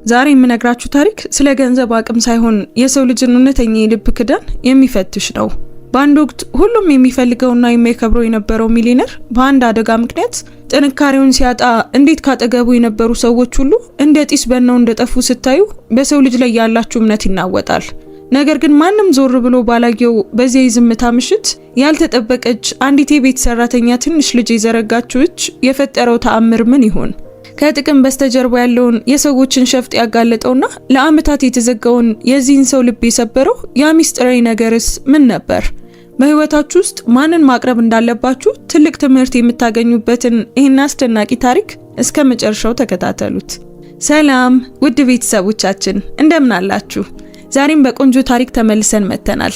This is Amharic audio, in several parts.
ዛሬ የምነግራችሁ ታሪክ ስለ ገንዘብ አቅም ሳይሆን የሰው ልጅን እውነተኛ የልብ ክዳን የሚፈትሽ ነው። በአንድ ወቅት ሁሉም የሚፈልገውና የሚያከብረው የነበረው ሚሊነር በአንድ አደጋ ምክንያት ጥንካሬውን ሲያጣ እንዴት ካጠገቡ የነበሩ ሰዎች ሁሉ እንደ ጢስ በነው እንደጠፉ ስታዩ በሰው ልጅ ላይ ያላችሁ እምነት ይናወጣል። ነገር ግን ማንም ዞር ብሎ ባላየው በዚያ የዝምታ ምሽት ያልተጠበቀች አንዲት የቤት ሰራተኛ ትንሽ ልጅ የዘረጋችው እጅ የፈጠረው ተአምር ምን ይሆን? ከጥቅም በስተጀርባ ያለውን የሰዎችን ሸፍጥ ያጋለጠውና ለዓመታት የተዘጋውን የዚህን ሰው ልብ የሰበረው ያ ሚስጥራዊ ነገርስ ምን ነበር? በህይወታችሁ ውስጥ ማንን ማቅረብ እንዳለባችሁ ትልቅ ትምህርት የምታገኙበትን ይህን አስደናቂ ታሪክ እስከ መጨረሻው ተከታተሉት። ሰላም ውድ ቤተሰቦቻችን፣ እንደምን አላችሁ? ዛሬም በቆንጆ ታሪክ ተመልሰን መጥተናል።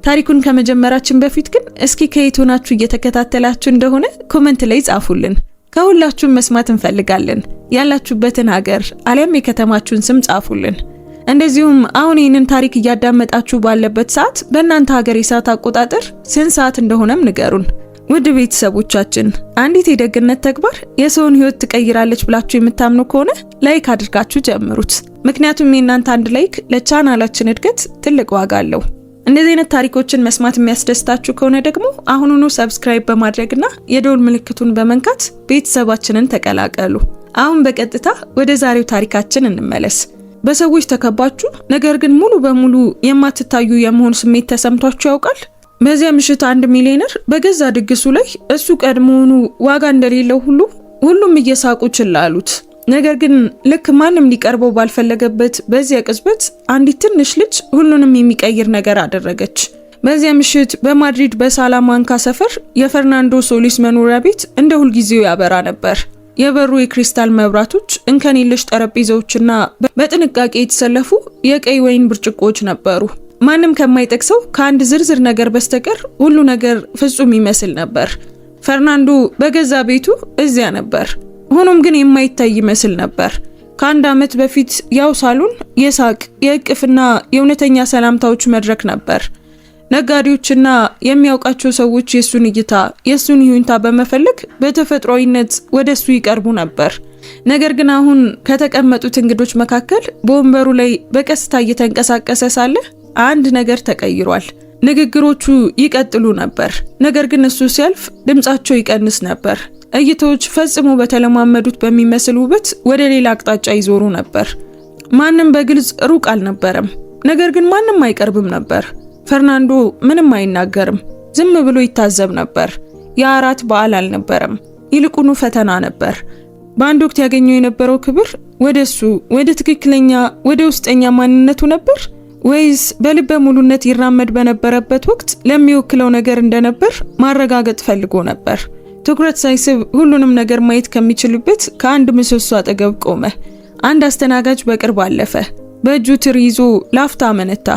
ታሪኩን ከመጀመራችን በፊት ግን እስኪ ከየት ሆናችሁ እየተከታተላችሁ እንደሆነ comment ላይ ጻፉልን። ከሁላችሁም መስማት እንፈልጋለን። ያላችሁበትን ሀገር አሊያም የከተማችሁን ስም ጻፉልን። እንደዚሁም አሁን ይህንን ታሪክ እያዳመጣችሁ ባለበት ሰዓት በእናንተ ሀገር የሰዓት አቆጣጠር ስንት ሰዓት እንደሆነም ንገሩን። ውድ ቤተሰቦቻችን፣ አንዲት የደግነት ተግባር የሰውን ሕይወት ትቀይራለች ብላችሁ የምታምኑ ከሆነ like አድርጋችሁ ጀምሩት። ምክንያቱም የእናንተ አንድ like ለቻናላችን እድገት ትልቅ ዋጋ አለው። እንደዚህ አይነት ታሪኮችን መስማት የሚያስደስታችሁ ከሆነ ደግሞ አሁኑኑ subscribe በማድረግና የደወል ምልክቱን በመንካት ቤተሰባችንን ተቀላቀሉ። አሁን በቀጥታ ወደ ዛሬው ታሪካችን እንመለስ። በሰዎች ተከባችሁ ነገር ግን ሙሉ በሙሉ የማትታዩ የመሆን ስሜት ተሰምቷችሁ ያውቃል? በዚያ ምሽት አንድ ሚሊዮነር በገዛ ድግሱ ላይ እሱ ቀድሞውኑ ዋጋ እንደሌለው ሁሉ ሁሉም እየሳቁ ችላ አሉት። ነገር ግን ልክ ማንም ሊቀርበው ባልፈለገበት በዚያ ቅጽበት አንዲት ትንሽ ልጅ ሁሉንም የሚቀይር ነገር አደረገች። በዚያ ምሽት በማድሪድ በሳላማንካ ሰፈር የፈርናንዶ ሶሊስ መኖሪያ ቤት እንደ ሁልጊዜው ያበራ ነበር። የበሩ የክሪስታል መብራቶች፣ እንከን የለሽ ጠረጴዛዎችና በጥንቃቄ የተሰለፉ የቀይ ወይን ብርጭቆዎች ነበሩ። ማንም ከማይጠቅሰው ከአንድ ዝርዝር ነገር በስተቀር ሁሉ ነገር ፍጹም ይመስል ነበር። ፈርናንዶ በገዛ ቤቱ እዚያ ነበር። ሆኖም ግን የማይታይ ይመስል ነበር። ከአንድ ዓመት በፊት ያው ሳሎን የሳቅ፣ የእቅፍና የእውነተኛ ሰላምታዎች መድረክ ነበር። ነጋዴዎችና የሚያውቃቸው ሰዎች የእሱን እይታ፣ የእሱን ይሁንታ በመፈለግ በተፈጥሯዊነት ወደ እሱ ይቀርቡ ነበር። ነገር ግን አሁን ከተቀመጡት እንግዶች መካከል በወንበሩ ላይ በቀስታ እየተንቀሳቀሰ ሳለ አንድ ነገር ተቀይሯል። ንግግሮቹ ይቀጥሉ ነበር፣ ነገር ግን እሱ ሲያልፍ ድምጻቸው ይቀንስ ነበር። እይታዎች ፈጽሞ በተለማመዱት በሚመስል ውበት ወደ ሌላ አቅጣጫ ይዞሩ ነበር። ማንም በግልጽ ሩቅ አልነበረም፣ ነገር ግን ማንም አይቀርብም ነበር። ፈርናንዶ ምንም አይናገርም፣ ዝም ብሎ ይታዘብ ነበር። የአራት በዓል አልነበረም፣ ይልቁኑ ፈተና ነበር። በአንድ ወቅት ያገኘው የነበረው ክብር ወደ እሱ፣ ወደ ትክክለኛ ወደ ውስጠኛ ማንነቱ ነበር ወይስ በልበ ሙሉነት ይራመድ በነበረበት ወቅት ለሚወክለው ነገር እንደነበር ማረጋገጥ ፈልጎ ነበር። ትኩረት ሳይስብ ሁሉንም ነገር ማየት ከሚችልበት ከአንድ ምሰሶ አጠገብ ቆመ። አንድ አስተናጋጅ በቅርብ አለፈ። በእጁ ትሪ ይዞ ላፍታ አመነታ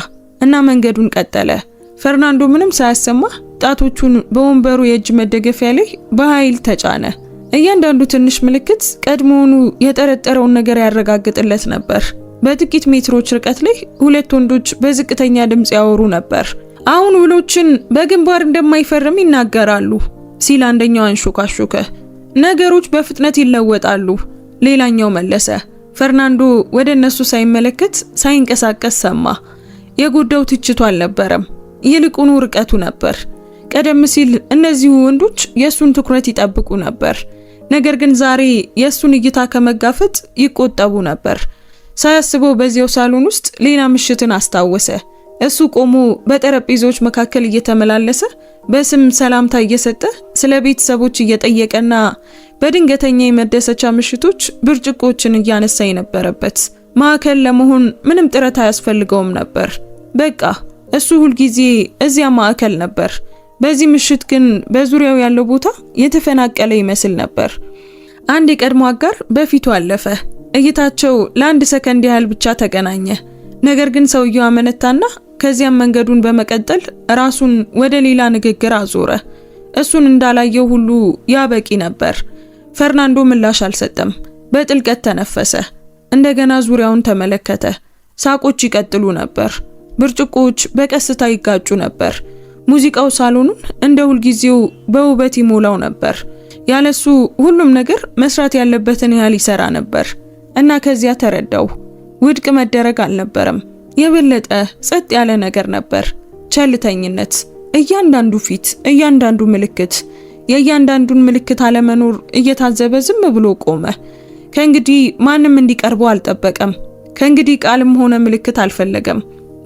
እና መንገዱን ቀጠለ። ፈርናንዶ ምንም ሳያሰማ ጣቶቹን በወንበሩ የእጅ መደገፊያ ላይ በኃይል ተጫነ። እያንዳንዱ ትንሽ ምልክት ቀድሞውኑ የጠረጠረውን ነገር ያረጋግጥለት ነበር። በጥቂት ሜትሮች ርቀት ላይ ሁለት ወንዶች በዝቅተኛ ድምፅ ያወሩ ነበር። አሁን ውሎችን በግንባር እንደማይፈርም ይናገራሉ ሲል አንደኛው አንሾካሾከ። ነገሮች በፍጥነት ይለወጣሉ፣ ሌላኛው መለሰ። ፈርናንዶ ወደ እነሱ ሳይመለከት ሳይንቀሳቀስ ሰማ። የጎዳው ትችቱ አልነበረም፣ ይልቁኑ ርቀቱ ነበር። ቀደም ሲል እነዚሁ ወንዶች የእሱን ትኩረት ይጠብቁ ነበር። ነገር ግን ዛሬ የእሱን እይታ ከመጋፈጥ ይቆጠቡ ነበር። ሳያስበው በዚያው ሳሎን ውስጥ ሌላ ምሽትን አስታወሰ። እሱ ቆሞ በጠረጴዛዎች መካከል እየተመላለሰ በስም ሰላምታ እየሰጠ ስለ ቤተሰቦች እየጠየቀና በድንገተኛ የመደሰቻ ምሽቶች ብርጭቆችን እያነሳ የነበረበት ማዕከል ለመሆን ምንም ጥረት አያስፈልገውም ነበር። በቃ እሱ ሁልጊዜ እዚያ ማዕከል ነበር። በዚህ ምሽት ግን በዙሪያው ያለው ቦታ የተፈናቀለ ይመስል ነበር። አንድ የቀድሞ አጋር በፊቱ አለፈ። እይታቸው ለአንድ ሰከንድ ያህል ብቻ ተገናኘ። ነገር ግን ሰውየው አመነታና ከዚያም መንገዱን በመቀጠል ራሱን ወደ ሌላ ንግግር አዞረ። እሱን እንዳላየው ሁሉ ያበቂ ነበር። ፈርናንዶ ምላሽ አልሰጠም። በጥልቀት ተነፈሰ። እንደገና ዙሪያውን ተመለከተ። ሳቆች ይቀጥሉ ነበር። ብርጭቆዎች በቀስታ ይጋጩ ነበር። ሙዚቃው ሳሎኑን እንደ ሁልጊዜው በውበት ይሞላው ነበር። ያለሱ ሁሉም ነገር መስራት ያለበትን ያህል ይሰራ ነበር እና ከዚያ ተረዳው። ውድቅ መደረግ አልነበረም። የበለጠ ጸጥ ያለ ነገር ነበር። ቸልተኝነት። እያንዳንዱ ፊት፣ እያንዳንዱ ምልክት፣ የእያንዳንዱን ምልክት አለመኖር እየታዘበ ዝም ብሎ ቆመ። ከእንግዲህ ማንም እንዲቀርበው አልጠበቀም። ከእንግዲህ ቃልም ሆነ ምልክት አልፈለገም።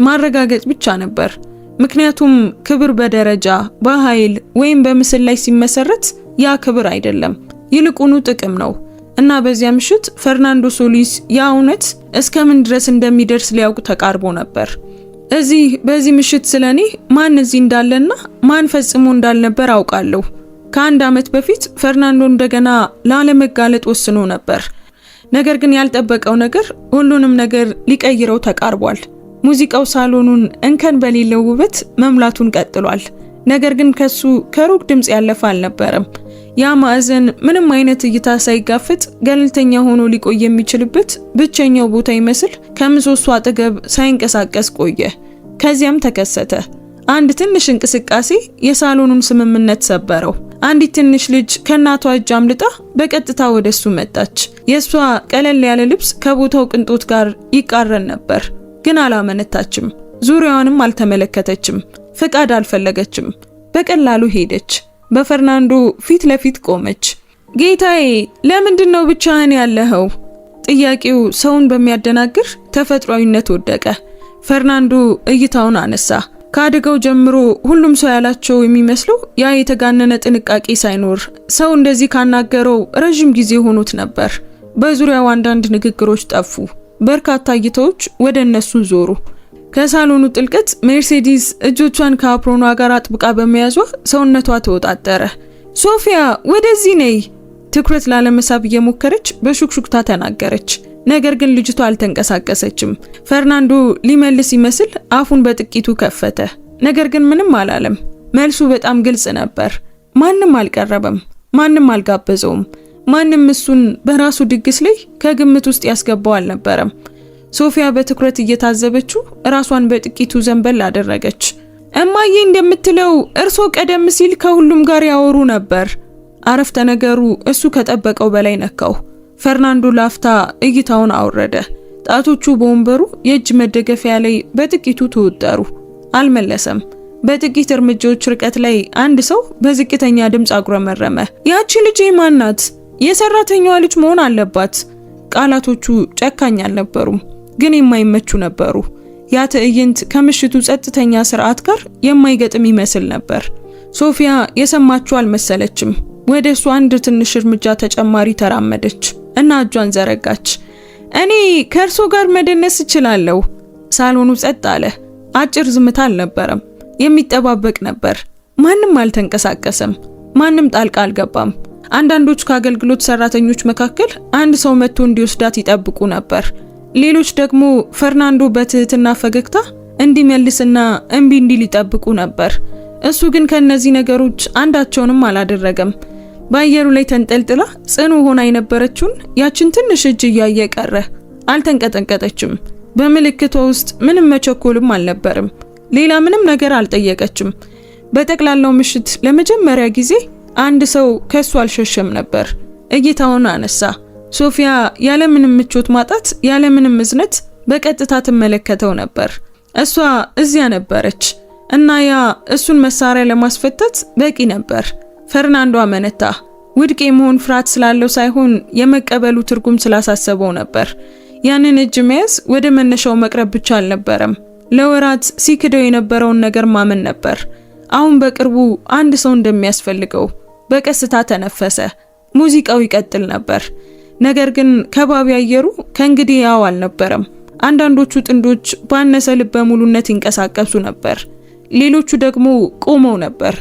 ማረጋገጥ ብቻ ነበር። ምክንያቱም ክብር በደረጃ፣ በኃይል ወይም በምስል ላይ ሲመሰረት ያ ክብር አይደለም፣ ይልቁኑ ጥቅም ነው። እና በዚያ ምሽት ፈርናንዶ ሶሊስ ያ እውነት እስከምን ድረስ እንደሚደርስ ሊያውቅ ተቃርቦ ነበር። እዚህ በዚህ ምሽት ስለኔ ማን እዚህ እንዳለና ማን ፈጽሞ እንዳልነበር አውቃለሁ። ከአንድ ዓመት በፊት ፈርናንዶ እንደገና ላለመጋለጥ ወስኖ ነበር። ነገር ግን ያልጠበቀው ነገር ሁሉንም ነገር ሊቀይረው ተቃርቧል። ሙዚቃው ሳሎኑን እንከን በሌለው ውበት መሙላቱን ቀጥሏል። ነገር ግን ከሱ ከሩቅ ድምፅ ያለፈ አልነበረም። ያ ማዕዘን ምንም አይነት እይታ ሳይጋፈጥ ገለልተኛ ሆኖ ሊቆይ የሚችልበት ብቸኛው ቦታ ይመስል ከምሰሶ አጠገብ ሳይንቀሳቀስ ቆየ። ከዚያም ተከሰተ። አንድ ትንሽ እንቅስቃሴ የሳሎኑን ስምምነት ሰበረው። አንዲት ትንሽ ልጅ ከእናቷ እጅ አምልጣ በቀጥታ ወደ እሱ መጣች። የእሷ ቀለል ያለ ልብስ ከቦታው ቅንጦት ጋር ይቃረን ነበር። ግን አላመነታችም። ዙሪያዋንም አልተመለከተችም። ፈቃድ አልፈለገችም። በቀላሉ ሄደች። በፈርናንዶ ፊት ለፊት ቆመች። ጌታዬ፣ ለምንድን ነው ብቻህን ያለኸው? ጥያቄው ሰውን በሚያደናግር ተፈጥሯዊነት ወደቀ። ፈርናንዶ እይታውን አነሳ። ከአደጋው ጀምሮ ሁሉም ሰው ያላቸው የሚመስለው ያ የተጋነነ ጥንቃቄ ሳይኖር ሰው እንደዚህ ካናገረው ረዥም ጊዜ ሆኖት ነበር። በዙሪያው አንዳንድ ንግግሮች ጠፉ። በርካታ እይታዎች ወደ እነሱ ዞሩ። ከሳሎኑ ጥልቀት ሜርሴዲስ እጆቿን ከአፕሮኗ ጋር አጥብቃ በመያዟ ሰውነቷ ተወጣጠረ። ሶፊያ፣ ወደዚህ ነይ! ትኩረት ላለመሳብ እየሞከረች በሹክሹክታ ተናገረች። ነገር ግን ልጅቷ አልተንቀሳቀሰችም። ፈርናንዶ ሊመልስ ይመስል አፉን በጥቂቱ ከፈተ። ነገር ግን ምንም አላለም። መልሱ በጣም ግልጽ ነበር። ማንም አልቀረበም፣ ማንም አልጋበዘውም፣ ማንም እሱን በራሱ ድግስ ላይ ከግምት ውስጥ ያስገባው አልነበረም። ሶፊያ በትኩረት እየታዘበችው ራሷን በጥቂቱ ዘንበል አደረገች። እማዬ እንደምትለው እርሶ ቀደም ሲል ከሁሉም ጋር ያወሩ ነበር። አረፍተ ነገሩ እሱ ከጠበቀው በላይ ነካው። ፈርናንዶ ላፍታ እይታውን አወረደ። ጣቶቹ በወንበሩ የእጅ መደገፊያ ላይ በጥቂቱ ተወጠሩ። አልመለሰም። በጥቂት እርምጃዎች ርቀት ላይ አንድ ሰው በዝቅተኛ ድምፅ አጉረመረመ። ያቺ ልጅ ማን ናት? የሰራተኛዋ ልጅ መሆን አለባት። ቃላቶቹ ጨካኝ አልነበሩም፣ ግን የማይመቹ ነበሩ። ያ ትዕይንት ከምሽቱ ጸጥተኛ ስርዓት ጋር የማይገጥም ይመስል ነበር። ሶፊያ የሰማችው አልመሰለችም። ወደ እሱ አንድ ትንሽ እርምጃ ተጨማሪ ተራመደች እና እጇን ዘረጋች። እኔ ከእርሶ ጋር መደነስ እችላለሁ። ሳሎኑ ጸጥ አለ። አጭር ዝምታ አልነበረም፣ የሚጠባበቅ ነበር። ማንም አልተንቀሳቀሰም። ማንም ጣልቃ አልገባም። አንዳንዶች ከአገልግሎት ሰራተኞች መካከል አንድ ሰው መጥቶ እንዲወስዳት ይጠብቁ ነበር። ሌሎች ደግሞ ፈርናንዶ በትህትና ፈገግታ እንዲመልስና እምቢ እንዲል ይጠብቁ ነበር። እሱ ግን ከእነዚህ ነገሮች አንዳቸውንም አላደረገም። በአየሩ ላይ ተንጠልጥላ ጽኑ ሆና የነበረችውን ያችን ትንሽ እጅ እያየ ቀረ። አልተንቀጠቀጠችም። በምልክቷ ውስጥ ምንም መቸኮልም አልነበርም። ሌላ ምንም ነገር አልጠየቀችም። በጠቅላላው ምሽት ለመጀመሪያ ጊዜ አንድ ሰው ከሱ አልሸሸም ነበር። እይታውን አነሳ። ሶፊያ ያለምንም ምቾት ማጣት፣ ያለምንም እዝነት በቀጥታ ትመለከተው ነበር። እሷ እዚያ ነበረች እና ያ እሱን መሳሪያ ለማስፈታት በቂ ነበር። ፈርናንዶ አመነታ። ውድቅ የመሆን ፍርሃት ስላለው ሳይሆን የመቀበሉ ትርጉም ስላሳሰበው ነበር። ያንን እጅ መያዝ ወደ መነሻው መቅረብ ብቻ አልነበረም፣ ለወራት ሲክደው የነበረውን ነገር ማመን ነበር። አሁን በቅርቡ አንድ ሰው እንደሚያስፈልገው በቀስታ ተነፈሰ። ሙዚቃው ይቀጥል ነበር። ነገር ግን ከባቢ አየሩ ከእንግዲህ ያው አልነበረም። አንዳንዶቹ ጥንዶች ባነሰ ልበ ሙሉነት ይንቀሳቀሱ ነበር፣ ሌሎቹ ደግሞ ቆመው ነበር።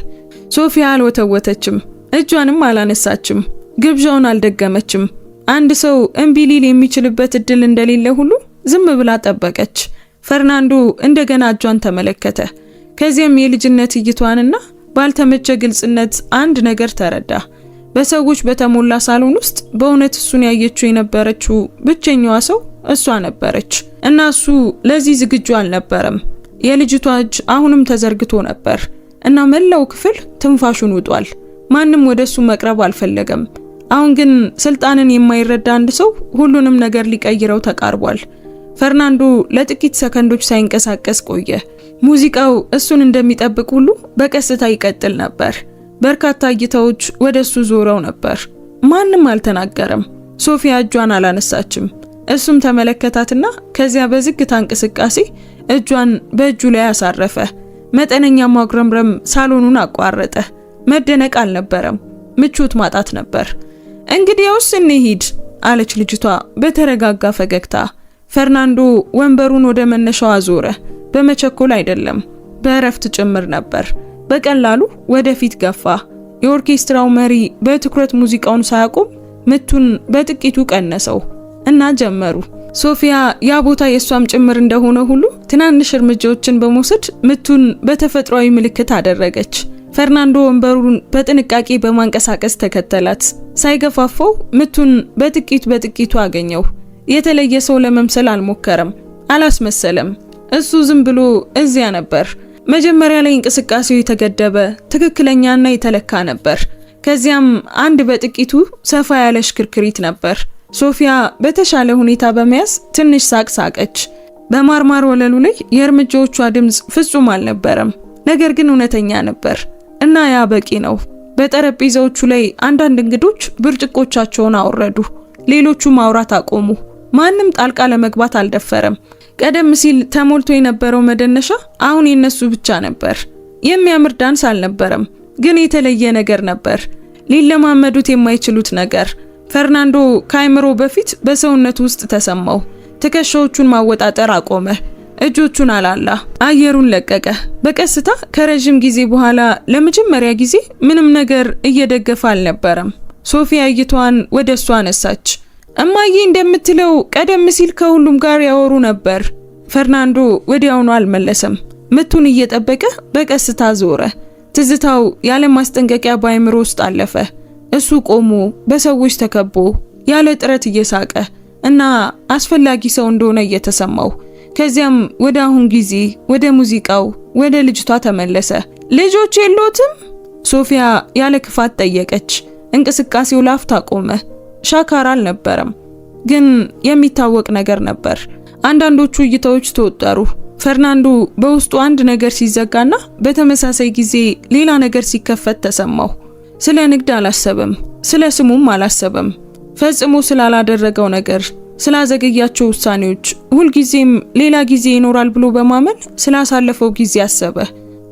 ሶፊያ አልወተወተችም፣ እጇንም አላነሳችም፣ ግብዣውን አልደገመችም። አንድ ሰው እምቢ ሊል የሚችልበት እድል እንደሌለ ሁሉ ዝም ብላ ጠበቀች። ፈርናንዶ እንደገና እጇን ተመለከተ። ከዚያም የልጅነት እይቷንና ባልተመቸ ግልጽነት አንድ ነገር ተረዳ። በሰዎች በተሞላ ሳሎን ውስጥ በእውነት እሱን ያየችው የነበረችው ብቸኛዋ ሰው እሷ ነበረች እና እሱ ለዚህ ዝግጁ አልነበረም። የልጅቷ እጅ አሁንም ተዘርግቶ ነበር እና መላው ክፍል ትንፋሹን ውጧል። ማንም ወደ እሱ መቅረብ አልፈለገም። አሁን ግን ስልጣንን የማይረዳ አንድ ሰው ሁሉንም ነገር ሊቀይረው ተቃርቧል። ፈርናንዶ ለጥቂት ሰከንዶች ሳይንቀሳቀስ ቆየ። ሙዚቃው እሱን እንደሚጠብቅ ሁሉ በቀስታ ይቀጥል ነበር። በርካታ እይታዎች ወደ እሱ ዞረው ነበር። ማንም አልተናገረም። ሶፊያ እጇን አላነሳችም። እሱም ተመለከታትና ከዚያ በዝግታ እንቅስቃሴ እጇን በእጁ ላይ አሳረፈ። መጠነኛ ማጉረምረም ሳሎኑን አቋረጠ። መደነቅ አልነበረም፣ ምቾት ማጣት ነበር። እንግዲያውስ እንሂድ አለች ልጅቷ በተረጋጋ ፈገግታ። ፈርናንዶ ወንበሩን ወደ መነሻው አዞረ። በመቸኮል አይደለም፣ በእረፍት ጭምር ነበር። በቀላሉ ወደፊት ገፋ። የኦርኬስትራው መሪ በትኩረት ሙዚቃውን ሳያቆም ምቱን በጥቂቱ ቀነሰው እና ጀመሩ። ሶፊያ ያ ቦታ የእሷም ጭምር እንደሆነ ሁሉ ትናንሽ እርምጃዎችን በመውሰድ ምቱን በተፈጥሯዊ ምልክት አደረገች። ፈርናንዶ ወንበሩን በጥንቃቄ በማንቀሳቀስ ተከተላት። ሳይገፋፋው ምቱን በጥቂቱ በጥቂቱ አገኘው። የተለየ ሰው ለመምሰል አልሞከረም፣ አላስመሰለም። እሱ ዝም ብሎ እዚያ ነበር። መጀመሪያ ላይ እንቅስቃሴው የተገደበ ትክክለኛና የተለካ ነበር። ከዚያም አንድ በጥቂቱ ሰፋ ያለ ሽክርክሪት ነበር። ሶፊያ በተሻለ ሁኔታ በመያዝ ትንሽ ሳቅ ሳቀች። በማርማር ወለሉ ላይ የእርምጃዎቿ ድምፅ ፍጹም አልነበረም፣ ነገር ግን እውነተኛ ነበር እና ያ በቂ ነው። በጠረጴዛዎቹ ላይ አንዳንድ እንግዶች ብርጭቆቻቸውን አወረዱ፣ ሌሎቹ ማውራት አቆሙ። ማንም ጣልቃ ለመግባት አልደፈረም። ቀደም ሲል ተሞልቶ የነበረው መደነሻ አሁን የነሱ ብቻ ነበር። የሚያምር ዳንስ አልነበረም፣ ግን የተለየ ነገር ነበር፣ ሊለማመዱት የማይችሉት ነገር። ፈርናንዶ ከአይምሮ በፊት በሰውነቱ ውስጥ ተሰማው። ትከሻዎቹን ማወጣጠር አቆመ። እጆቹን አላላ፣ አየሩን ለቀቀ። በቀስታ ከረዥም ጊዜ በኋላ ለመጀመሪያ ጊዜ ምንም ነገር እየደገፈ አልነበረም። ሶፊያ እይታዋን ወደ እሷ አነሳች። እማዬ እንደምትለው ቀደም ሲል ከሁሉም ጋር ያወሩ ነበር። ፈርናንዶ ወዲያውኑ አልመለሰም። ምቱን እየጠበቀ በቀስታ ዞረ። ትዝታው ያለ ማስጠንቀቂያ በአይምሮ ውስጥ አለፈ። እሱ ቆሞ በሰዎች ተከቦ ያለ ጥረት እየሳቀ እና አስፈላጊ ሰው እንደሆነ እየተሰማው፣ ከዚያም ወደ አሁን ጊዜ፣ ወደ ሙዚቃው፣ ወደ ልጅቷ ተመለሰ። ልጆች የሎትም? ሶፊያ ያለ ክፋት ጠየቀች። እንቅስቃሴው ላፍታ ቆመ። ሻካራ አልነበረም፣ ግን የሚታወቅ ነገር ነበር። አንዳንዶቹ እይታዎች ተወጠሩ። ፈርናንዶ በውስጡ አንድ ነገር ሲዘጋና በተመሳሳይ ጊዜ ሌላ ነገር ሲከፈት ተሰማው። ስለ ንግድ አላሰበም፣ ስለ ስሙም አላሰበም። ፈጽሞ ስላላደረገው ነገር፣ ስላዘገያቸው ውሳኔዎች፣ ሁልጊዜም ሌላ ጊዜ ይኖራል ብሎ በማመን ስላሳለፈው ጊዜ አሰበ።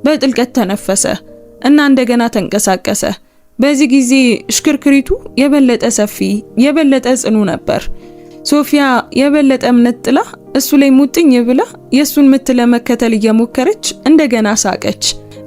በጥልቀት ተነፈሰ እና እንደገና ተንቀሳቀሰ። በዚህ ጊዜ ሽክርክሪቱ የበለጠ ሰፊ፣ የበለጠ ጽኑ ነበር። ሶፊያ የበለጠ እምነት ጥላ እሱ ላይ ሙጥኝ ብላ የእሱን ምት ለመከተል እየሞከረች እንደገና ሳቀች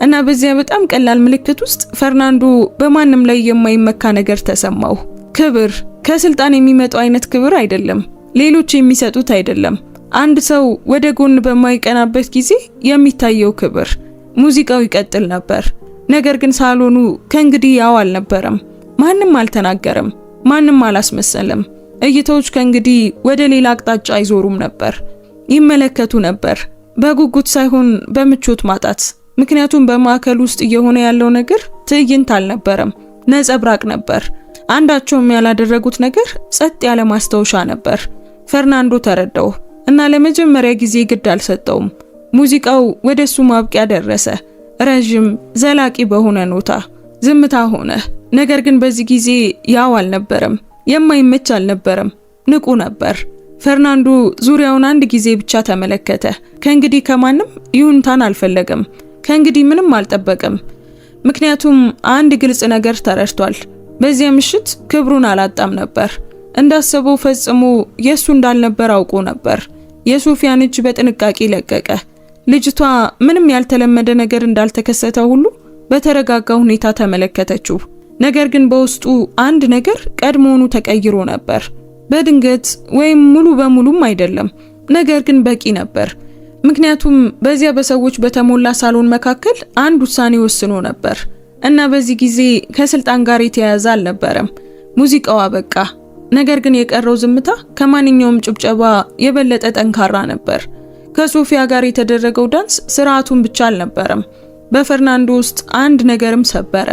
እና በዚያ በጣም ቀላል ምልክት ውስጥ ፈርናንዶ በማንም ላይ የማይመካ ነገር ተሰማው። ክብር ከስልጣን የሚመጣው አይነት ክብር አይደለም፣ ሌሎች የሚሰጡት አይደለም። አንድ ሰው ወደ ጎን በማይቀናበት ጊዜ የሚታየው ክብር። ሙዚቃው ይቀጥል ነበር። ነገር ግን ሳሎኑ ከእንግዲህ ያው አልነበረም። ማንም አልተናገረም፣ ማንም አላስመሰለም። እይታዎች ከእንግዲህ ወደ ሌላ አቅጣጫ አይዞሩም ነበር። ይመለከቱ ነበር፣ በጉጉት ሳይሆን በምቾት ማጣት። ምክንያቱም በማዕከል ውስጥ እየሆነ ያለው ነገር ትዕይንት አልነበረም፣ ነጸብራቅ ነበር። አንዳቸውም ያላደረጉት ነገር ጸጥ ያለ ማስታወሻ ነበር። ፈርናንዶ ተረዳው እና ለመጀመሪያ ጊዜ ግድ አልሰጠውም። ሙዚቃው ወደ እሱ ማብቂያ ደረሰ። ረዥም ዘላቂ በሆነ ኖታ ዝምታ ሆነ። ነገር ግን በዚህ ጊዜ ያው አልነበረም፣ የማይመች አልነበረም፣ ንቁ ነበር። ፈርናንዶ ዙሪያውን አንድ ጊዜ ብቻ ተመለከተ። ከእንግዲህ ከማንም ይሁንታን አልፈለገም። ከእንግዲህ ምንም አልጠበቀም። ምክንያቱም አንድ ግልጽ ነገር ተረድቷል። በዚያ ምሽት ክብሩን አላጣም ነበር። እንዳሰበው ፈጽሞ የሱ እንዳልነበር አውቆ ነበር። የሶፊያን እጅ በጥንቃቄ ለቀቀ። ልጅቷ ምንም ያልተለመደ ነገር እንዳልተከሰተ ሁሉ በተረጋጋ ሁኔታ ተመለከተችው። ነገር ግን በውስጡ አንድ ነገር ቀድሞውኑ ተቀይሮ ነበር። በድንገት ወይም ሙሉ በሙሉም አይደለም፣ ነገር ግን በቂ ነበር። ምክንያቱም በዚያ በሰዎች በተሞላ ሳሎን መካከል አንድ ውሳኔ ወስኖ ነበር እና በዚህ ጊዜ ከስልጣን ጋር የተያያዘ አልነበረም። ሙዚቃው አበቃ። ነገር ግን የቀረው ዝምታ ከማንኛውም ጭብጨባ የበለጠ ጠንካራ ነበር። ከሶፊያ ጋር የተደረገው ዳንስ ስርዓቱን ብቻ አልነበረም፣ በፈርናንዶ ውስጥ አንድ ነገርም ሰበረ።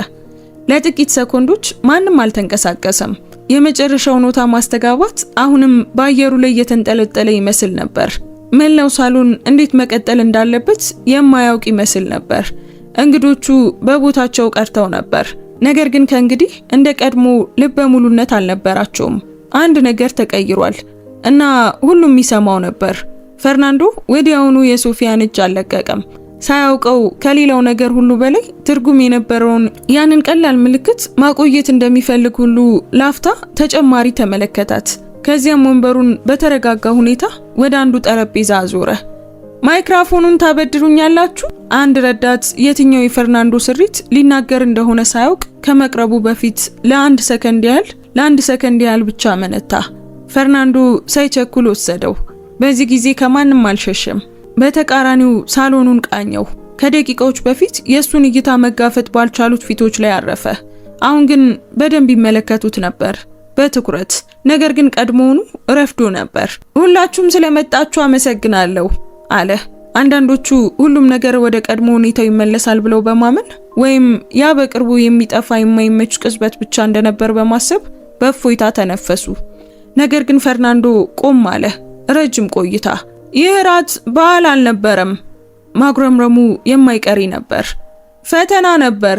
ለጥቂት ሰኮንዶች ማንም አልተንቀሳቀሰም። የመጨረሻው ኖታ ማስተጋባት አሁንም በአየሩ ላይ እየተንጠለጠለ ይመስል ነበር። መላው ሳሎን እንዴት መቀጠል እንዳለበት የማያውቅ ይመስል ነበር። እንግዶቹ በቦታቸው ቀርተው ነበር። ነገር ግን ከእንግዲህ እንደ ቀድሞ ልበ ሙሉነት አልነበራቸውም። አንድ ነገር ተቀይሯል እና ሁሉም ይሰማው ነበር። ፈርናንዶ ወዲያውኑ የሶፊያን እጅ አልለቀቀም። ሳያውቀው ከሌላው ነገር ሁሉ በላይ ትርጉም የነበረውን ያንን ቀላል ምልክት ማቆየት እንደሚፈልግ ሁሉ ላፍታ ተጨማሪ ተመለከታት። ከዚያም ወንበሩን በተረጋጋ ሁኔታ ወደ አንዱ ጠረጴዛ አዞረ። ማይክራፎኑን ታበድሩኛላችሁ? አንድ ረዳት የትኛው የፈርናንዶ ስሪት ሊናገር እንደሆነ ሳያውቅ ከመቅረቡ በፊት ለ1 ሰከንድ ያህል ብቻ አመነታ። ፈርናንዶ ሳይቸኩል ወሰደው። በዚህ ጊዜ ከማንም አልሸሸም። በተቃራኒው ሳሎኑን ቃኘው። ከደቂቃዎች በፊት የእሱን እይታ መጋፈጥ ባልቻሉት ፊቶች ላይ አረፈ። አሁን ግን በደንብ ይመለከቱት ነበር በትኩረት። ነገር ግን ቀድሞውኑ ረፍዶ ነበር። "ሁላችሁም ስለመጣችሁ አመሰግናለሁ" አለ። አንዳንዶቹ ሁሉም ነገር ወደ ቀድሞ ሁኔታው ይመለሳል ብለው በማመን ወይም ያ በቅርቡ የሚጠፋ የማይመች ቅጽበት ብቻ እንደነበር በማሰብ በእፎይታ ተነፈሱ። ነገር ግን ፈርናንዶ ቆም አለ። ረጅም ቆይታ። "ይህ ራት በዓል አልነበረም።" ማጉረምረሙ የማይቀሪ ነበር። "ፈተና ነበር።"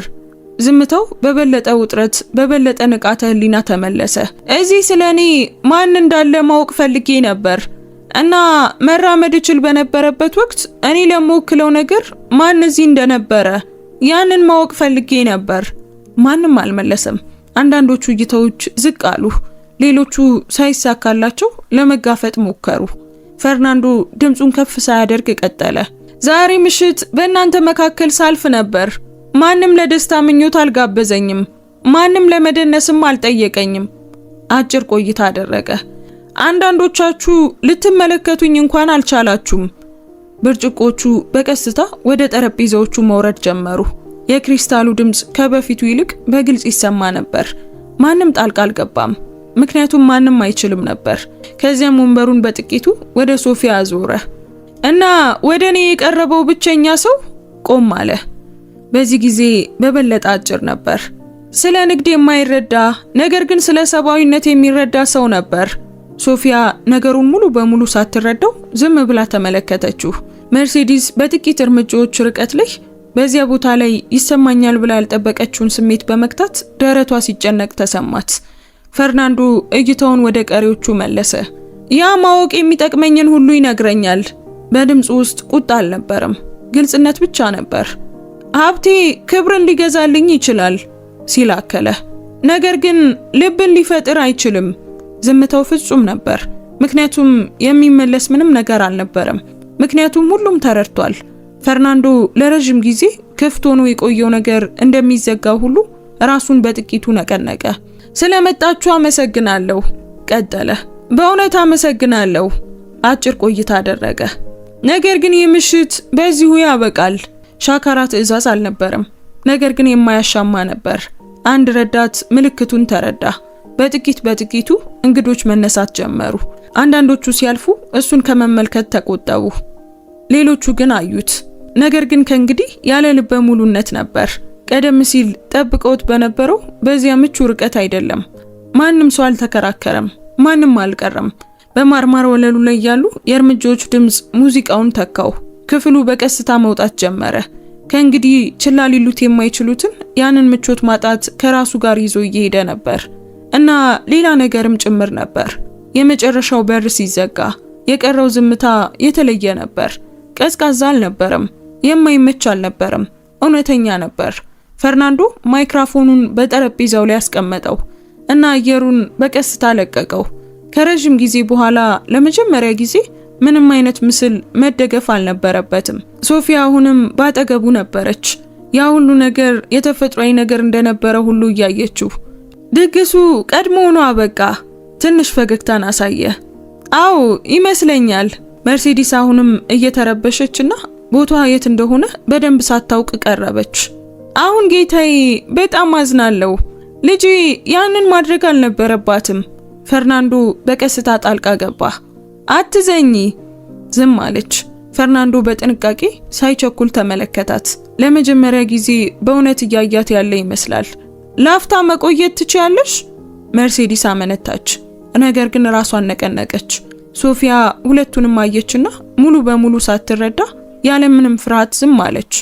ዝምታው በበለጠ ውጥረት፣ በበለጠ ንቃተ ህሊና ተመለሰ። "እዚህ ስለ እኔ ማን እንዳለ ማወቅ ፈልጌ ነበር እና መራመድ እችል በነበረበት ወቅት እኔ ለምወክለው ነገር ማን እዚህ እንደነበረ ያንን ማወቅ ፈልጌ ነበር።" ማንም አልመለሰም። አንዳንዶቹ እይታዎች ዝቅ አሉ። ሌሎቹ ሳይሳካላቸው ለመጋፈጥ ሞከሩ። ፈርናንዶ ድምፁን ከፍ ሳያደርግ ቀጠለ። "ዛሬ ምሽት በእናንተ መካከል ሳልፍ ነበር። ማንም ለደስታ ምኞት አልጋበዘኝም። ማንም ለመደነስም አልጠየቀኝም።" አጭር ቆይታ አደረገ። "አንዳንዶቻችሁ ልትመለከቱኝ እንኳን አልቻላችሁም።" ብርጭቆቹ በቀስታ ወደ ጠረጴዛዎቹ መውረድ ጀመሩ። የክሪስታሉ ድምፅ ከበፊቱ ይልቅ በግልጽ ይሰማ ነበር። ማንም ጣልቃ አልገባም፣ ምክንያቱም ማንም አይችልም ነበር። ከዚያም ወንበሩን በጥቂቱ ወደ ሶፊያ አዞረ እና ወደ እኔ የቀረበው ብቸኛ ሰው፣ ቆም አለ። በዚህ ጊዜ በበለጠ አጭር ነበር። ስለ ንግድ የማይረዳ ነገር ግን ስለ ሰብአዊነት የሚረዳ ሰው ነበር። ሶፊያ ነገሩን ሙሉ በሙሉ ሳትረዳው ዝም ብላ ተመለከተችው። መርሴዲስ በጥቂት እርምጃዎች ርቀት ላይ በዚያ ቦታ ላይ ይሰማኛል ብላ ያልጠበቀችውን ስሜት በመግታት ደረቷ ሲጨነቅ ተሰማት። ፈርናንዶ እይታውን ወደ ቀሪዎቹ መለሰ። "ያ ማወቅ የሚጠቅመኝን ሁሉ ይነግረኛል።" በድምፁ ውስጥ ቁጣ አልነበረም፣ ግልጽነት ብቻ ነበር። "ሀብቴ ክብርን ሊገዛልኝ ይችላል" ሲል አከለ። "ነገር ግን ልብን ሊፈጥር አይችልም።" ዝምታው ፍጹም ነበር፣ ምክንያቱም የሚመለስ ምንም ነገር አልነበረም። ምክንያቱም ሁሉም ተረድቷል። ፈርናንዶ ለረጅም ጊዜ ክፍት ሆኖ የቆየው ነገር እንደሚዘጋው ሁሉ ራሱን በጥቂቱ ነቀነቀ። "ስለመጣችሁ አመሰግናለሁ" ቀጠለ። "በእውነት አመሰግናለሁ።" አጭር ቆይታ አደረገ። "ነገር ግን ይህ ምሽት በዚሁ ያበቃል።" ሻካራ ትዕዛዝ አልነበረም፣ ነገር ግን የማያሻማ ነበር። አንድ ረዳት ምልክቱን ተረዳ። በጥቂት በጥቂቱ እንግዶች መነሳት ጀመሩ። አንዳንዶቹ ሲያልፉ እሱን ከመመልከት ተቆጠቡ። ሌሎቹ ግን አዩት። ነገር ግን ከእንግዲህ ያለ ልበ ሙሉነት ነበር። ቀደም ሲል ጠብቀውት በነበረው በዚያ ምቹ ርቀት አይደለም። ማንም ሰው አልተከራከረም። ማንም አልቀረም። በማርማር ወለሉ ላይ ያሉ የእርምጃዎች ድምፅ ሙዚቃውን ተካው። ክፍሉ በቀስታ መውጣት ጀመረ። ከእንግዲህ ችላ ሊሉት የማይችሉትን ያንን ምቾት ማጣት ከራሱ ጋር ይዞ እየሄደ ነበር እና ሌላ ነገርም ጭምር ነበር። የመጨረሻው በር ሲዘጋ የቀረው ዝምታ የተለየ ነበር። ቀዝቃዛ አልነበረም፣ የማይመች አልነበረም፣ እውነተኛ ነበር። ፈርናንዶ ማይክራፎኑን በጠረጴዛው ላይ አስቀመጠው እና አየሩን በቀስታ ለቀቀው። ከረዥም ጊዜ በኋላ ለመጀመሪያ ጊዜ ምንም አይነት ምስል መደገፍ አልነበረበትም። ሶፊያ አሁንም ባጠገቡ ነበረች። ያ ሁሉ ነገር የተፈጥሯዊ ነገር እንደነበረ ሁሉ እያየችው። "ድግሱ ቀድሞውኑ አበቃ።" ትንሽ ፈገግታን አሳየ። "አዎ፣ ይመስለኛል።" መርሴዲስ አሁንም እየተረበሸች እና ቦታዋ የት እንደሆነ በደንብ ሳታውቅ ቀረበች። "አሁን ጌታዬ፣ በጣም አዝናለሁ። ልጄ ያንን ማድረግ አልነበረባትም።" ፈርናንዶ በቀስታ ጣልቃ ገባ። "አትዘኚ።" ዝም አለች። ፈርናንዶ በጥንቃቄ ሳይቸኩል ተመለከታት። ለመጀመሪያ ጊዜ በእውነት እያያት ያለ ይመስላል። "ላፍታ መቆየት ትችያለሽ?" መርሴዲስ አመነታች፣ ነገር ግን ራሷን ነቀነቀች። ሶፊያ ሁለቱንም አየችና ሙሉ በሙሉ ሳትረዳ ያለምንም ፍርሃት ዝም አለች።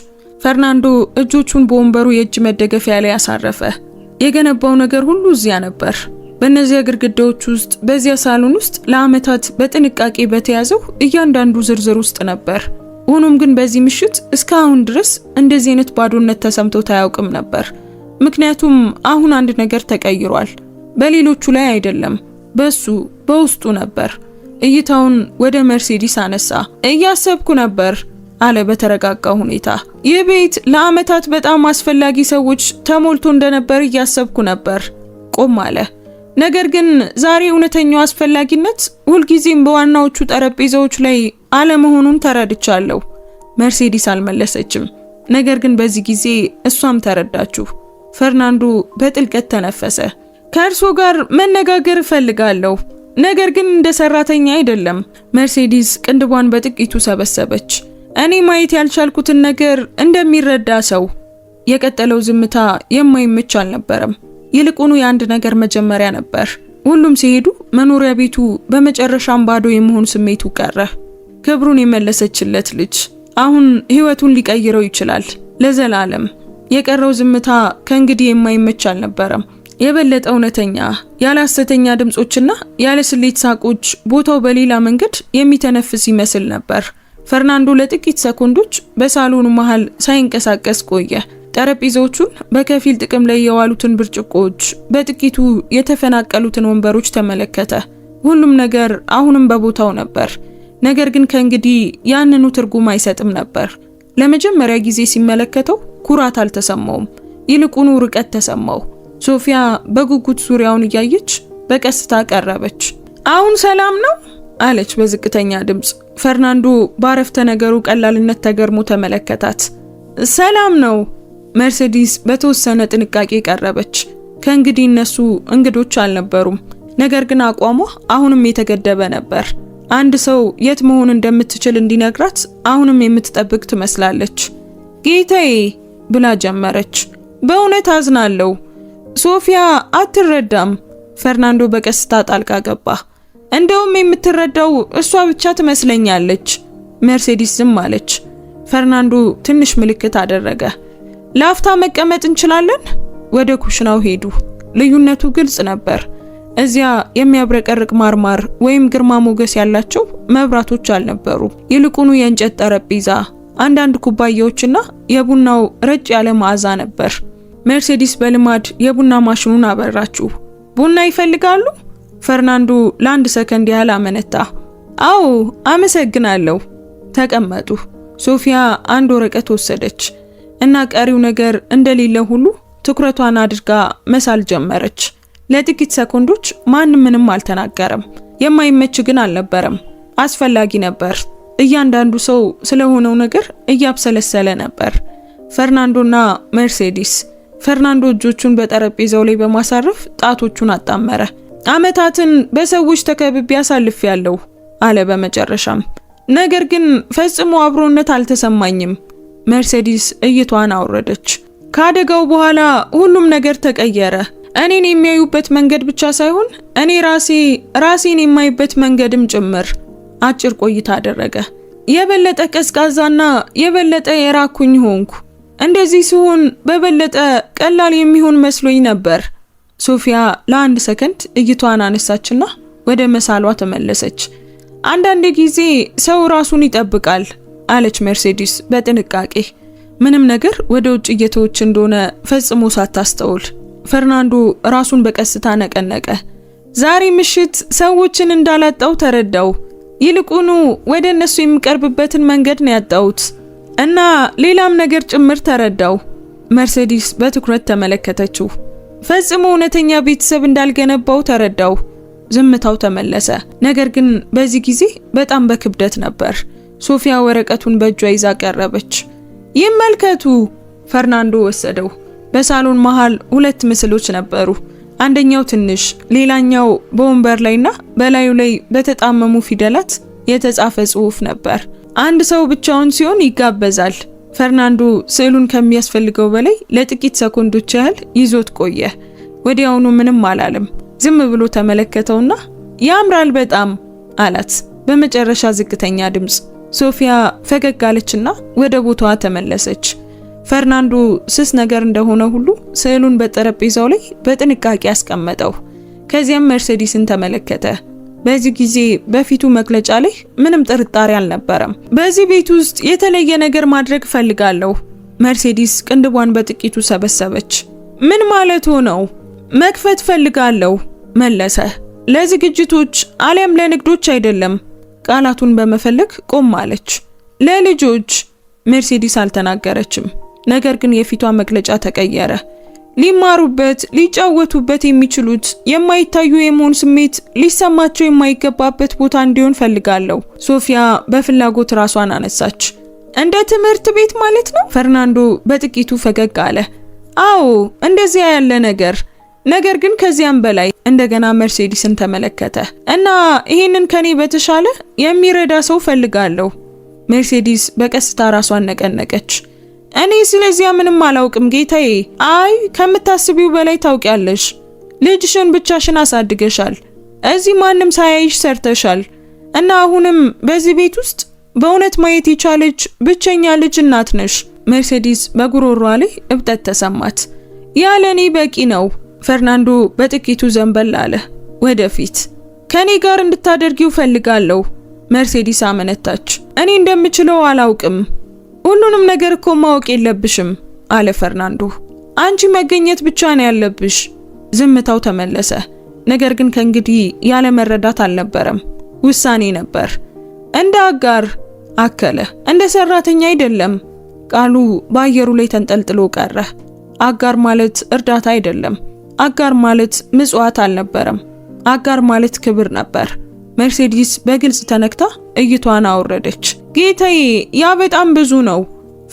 ፈርናንዶ እጆቹን በወንበሩ የእጅ መደገፊያ ላይ አሳረፈ። የገነባው ነገር ሁሉ እዚያ ነበር። በእነዚያ ግድግዳዎች ውስጥ፣ በዚያ ሳሎን ውስጥ ለዓመታት በጥንቃቄ በተያዘው እያንዳንዱ ዝርዝር ውስጥ ነበር። ሆኖም ግን በዚህ ምሽት እስካሁን ድረስ እንደዚህ አይነት ባዶነት ተሰምቶት አያውቅም ነበር። ምክንያቱም አሁን አንድ ነገር ተቀይሯል። በሌሎቹ ላይ አይደለም፣ በሱ በውስጡ ነበር። እይታውን ወደ መርሴዲስ አነሳ። "እያሰብኩ ነበር" አለ በተረጋጋ ሁኔታ። "ይህ ቤት ለዓመታት በጣም አስፈላጊ ሰዎች ተሞልቶ እንደነበር እያሰብኩ ነበር።" ቆም አለ። "ነገር ግን ዛሬ እውነተኛው አስፈላጊነት ሁልጊዜም በዋናዎቹ ጠረጴዛዎች ላይ አለመሆኑን ተረድቻለሁ። መርሴዲስ አልመለሰችም። ነገር ግን በዚህ ጊዜ እሷም ተረዳችው። ፈርናንዶ በጥልቀት ተነፈሰ። "ከእርሶ ጋር መነጋገር እፈልጋለሁ፣ ነገር ግን እንደ ሰራተኛ አይደለም።" መርሴዲስ ቅንድቧን በጥቂቱ ሰበሰበች። "እኔ ማየት ያልቻልኩትን ነገር እንደሚረዳ ሰው።" የቀጠለው ዝምታ የማይመች አልነበረም። ይልቁኑ የአንድ ነገር መጀመሪያ ነበር። ሁሉም ሲሄዱ መኖሪያ ቤቱ በመጨረሻም ባዶ የመሆን ስሜቱ ቀረ። ክብሩን የመለሰችለት ልጅ አሁን ህይወቱን ሊቀይረው ይችላል ለዘላለም። የቀረው ዝምታ ከእንግዲህ የማይመች አልነበረም። የበለጠ እውነተኛ፣ ያለ ሐሰተኛ ድምጾችና ያለ ስሌት ሳቆች ቦታው በሌላ መንገድ የሚተነፍስ ይመስል ነበር። ፈርናንዶ ለጥቂት ሰኮንዶች በሳሎኑ መሃል ሳይንቀሳቀስ ቆየ። ጠረጴዛዎቹን፣ በከፊል ጥቅም ላይ የዋሉትን ብርጭቆዎች፣ በጥቂቱ የተፈናቀሉትን ወንበሮች ተመለከተ። ሁሉም ነገር አሁንም በቦታው ነበር። ነገር ግን ከእንግዲህ ያንኑ ትርጉም አይሰጥም ነበር። ለመጀመሪያ ጊዜ ሲመለከተው ኩራት አልተሰማውም፣ ይልቁኑ ርቀት ተሰማው። ሶፊያ በጉጉት ዙሪያውን እያየች በቀስታ ቀረበች። "አሁን ሰላም ነው?" አለች በዝቅተኛ ድምፅ። ፈርናንዶ በአረፍተ ነገሩ ቀላልነት ተገርሞ ተመለከታት። "ሰላም ነው።" መርሴዲስ በተወሰነ ጥንቃቄ ቀረበች። ከእንግዲህ እነሱ እንግዶች አልነበሩም። ነገር ግን አቋሟ አሁንም የተገደበ ነበር። አንድ ሰው የት መሆን እንደምትችል እንዲነግራት አሁንም የምትጠብቅ ትመስላለች። "ጌታዬ" ብላ ጀመረች። "በእውነት አዝናለሁ። ሶፊያ አትረዳም።" ፈርናንዶ በቀስታ ጣልቃ ገባ። "እንደውም የምትረዳው እሷ ብቻ ትመስለኛለች።" መርሴዲስ ዝም አለች። ፈርናንዶ ትንሽ ምልክት አደረገ። "ለአፍታ መቀመጥ እንችላለን?" ወደ ኩሽናው ሄዱ። ልዩነቱ ግልጽ ነበር። እዚያ የሚያብረቀርቅ ማርማር ወይም ግርማ ሞገስ ያላቸው መብራቶች አልነበሩ። ይልቁኑ የእንጨት ጠረጴዛ፣ አንዳንድ ኩባያዎችና የቡናው ረጭ ያለ መዓዛ ነበር። ሜርሴዲስ በልማድ የቡና ማሽኑን አበራችው። "ቡና ይፈልጋሉ?" ፈርናንዶ ለአንድ ሰከንድ ያህል አመነታ። "አዎ፣ አመሰግናለሁ።" ተቀመጡ። ሶፊያ አንድ ወረቀት ወሰደች እና ቀሪው ነገር እንደሌለ ሁሉ ትኩረቷን አድርጋ መሳል ጀመረች። ለጥቂት ሰኮንዶች ማንም ምንም አልተናገረም። የማይመች ግን አልነበረም፣ አስፈላጊ ነበር። እያንዳንዱ ሰው ስለሆነው ነገር እያብሰለሰለ ነበር። ፈርናንዶና መርሴዲስ። ፈርናንዶ እጆቹን በጠረጴዛው ላይ በማሳረፍ ጣቶቹን አጣመረ። "አመታትን በሰዎች ተከብቤ አሳልፌያለሁ" አለ በመጨረሻም። "ነገር ግን ፈጽሞ አብሮነት አልተሰማኝም።" መርሴዲስ እይቷን አወረደች። "ከአደጋው በኋላ ሁሉም ነገር ተቀየረ። እኔን የሚያዩበት መንገድ ብቻ ሳይሆን እኔ ራሴ ራሴን የማይበት መንገድም ጭምር።" አጭር ቆይታ አደረገ። "የበለጠ ቀዝቃዛና የበለጠ የራኩኝ ሆንኩ። እንደዚህ ሲሆን በበለጠ ቀላል የሚሆን መስሎኝ ነበር።" ሶፊያ ለአንድ ሰከንድ እይቷን አነሳችና ወደ መሳሏ ተመለሰች። "አንዳንድ ጊዜ ሰው ራሱን ይጠብቃል" አለች መርሴዲስ በጥንቃቄ፣ ምንም ነገር ወደ ውጭ እየተወች እንደሆነ ፈጽሞ ሳታስተውል። ፈርናንዶ ራሱን በቀስታ ነቀነቀ። "ዛሬ ምሽት ሰዎችን እንዳላጣው ተረዳው። ይልቁኑ ወደ እነሱ የሚቀርብበትን መንገድ ነው ያጣሁት እና ሌላም ነገር ጭምር ተረዳው።" መርሴዲስ በትኩረት ተመለከተችው። "ፈጽሞ እውነተኛ ቤተሰብ እንዳልገነባው ተረዳው።" ዝምታው ተመለሰ። ነገር ግን በዚህ ጊዜ በጣም በክብደት ነበር። ሶፊያ ወረቀቱን በእጇ ይዛ ቀረበች። "ይመልከቱ።" ፈርናንዶ ወሰደው። በሳሎን መሃል ሁለት ምስሎች ነበሩ። አንደኛው ትንሽ፣ ሌላኛው በወንበር ላይና በላዩ ላይ በተጣመሙ ፊደላት የተጻፈ ጽሑፍ ነበር። "አንድ ሰው ብቻውን ሲሆን ይጋበዛል።" ፈርናንዶ ስዕሉን ከሚያስፈልገው በላይ ለጥቂት ሰኮንዶች ያህል ይዞት ቆየ። ወዲያውኑ ምንም አላለም። ዝም ብሎ ተመለከተውና "ያምራል በጣም" አላት በመጨረሻ ዝቅተኛ ድምፅ። ሶፊያ ፈገግ አለችና ወደ ቦታዋ ተመለሰች። ፈርናንዶ ስስ ነገር እንደሆነ ሁሉ ስዕሉን በጠረጴዛው ላይ በጥንቃቄ አስቀመጠው። ከዚያም መርሴዲስን ተመለከተ። በዚህ ጊዜ በፊቱ መግለጫ ላይ ምንም ጥርጣሬ አልነበረም። "በዚህ ቤት ውስጥ የተለየ ነገር ማድረግ እፈልጋለሁ።" መርሴዲስ ቅንድቧን በጥቂቱ ሰበሰበች። "ምን ማለቱ ነው?" "መክፈት እፈልጋለሁ" መለሰ። "ለዝግጅቶች አሊያም ለንግዶች አይደለም።" ቃላቱን በመፈለግ ቆም አለች። "ለልጆች።" ሜርሴዲስ አልተናገረችም። ነገር ግን የፊቷ መግለጫ ተቀየረ። "ሊማሩበት፣ ሊጫወቱበት የሚችሉት፣ የማይታዩ የመሆን ስሜት ሊሰማቸው የማይገባበት ቦታ እንዲሆን ፈልጋለሁ።" ሶፊያ በፍላጎት ራሷን አነሳች። "እንደ ትምህርት ቤት ማለት ነው?" ፈርናንዶ በጥቂቱ ፈገግ አለ። "አዎ፣ እንደዚያ ያለ ነገር፣ ነገር ግን ከዚያም በላይ።" እንደገና መርሴዲስን ተመለከተ። "እና ይሄንን ከኔ በተሻለ የሚረዳ ሰው ፈልጋለሁ።" ሜርሴዲስ በቀስታ ራሷን ነቀነቀች። "እኔ ስለዚያ ምንም አላውቅም ጌታዬ።" "አይ፣ ከምታስቢው በላይ ታውቂያለሽ። ልጅሽን ብቻሽን አሳድገሻል። እዚህ ማንም ሳያይሽ ሰርተሻል እና አሁንም በዚህ ቤት ውስጥ በእውነት ማየት የቻለች ብቸኛ ልጅ እናት ነሽ።" ሜርሴዲስ በጉሮሯ ላይ እብጠት ተሰማት። "ያ ለእኔ በቂ ነው።" ፈርናንዶ በጥቂቱ ዘንበል አለ ወደፊት። "ከኔ ጋር እንድታደርጊው ፈልጋለሁ።" መርሴዲስ አመነታች። "እኔ እንደምችለው አላውቅም።" "ሁሉንም ነገር እኮ ማወቅ የለብሽም" አለ ፈርናንዶ። "አንቺ መገኘት ብቻ ነው ያለብሽ።" ዝምታው ተመለሰ። ነገር ግን ከእንግዲህ ያለ መረዳት አልነበረም፣ ውሳኔ ነበር። "እንደ አጋር" አከለ፣ "እንደ ሰራተኛ አይደለም።" ቃሉ በአየሩ ላይ ተንጠልጥሎ ቀረ። አጋር ማለት እርዳታ አይደለም። አጋር ማለት ምጽዋት አልነበረም። አጋር ማለት ክብር ነበር። መርሴዲስ በግልጽ ተነክታ እይቷን አወረደች። "ጌታዬ፣ ያ በጣም ብዙ ነው።"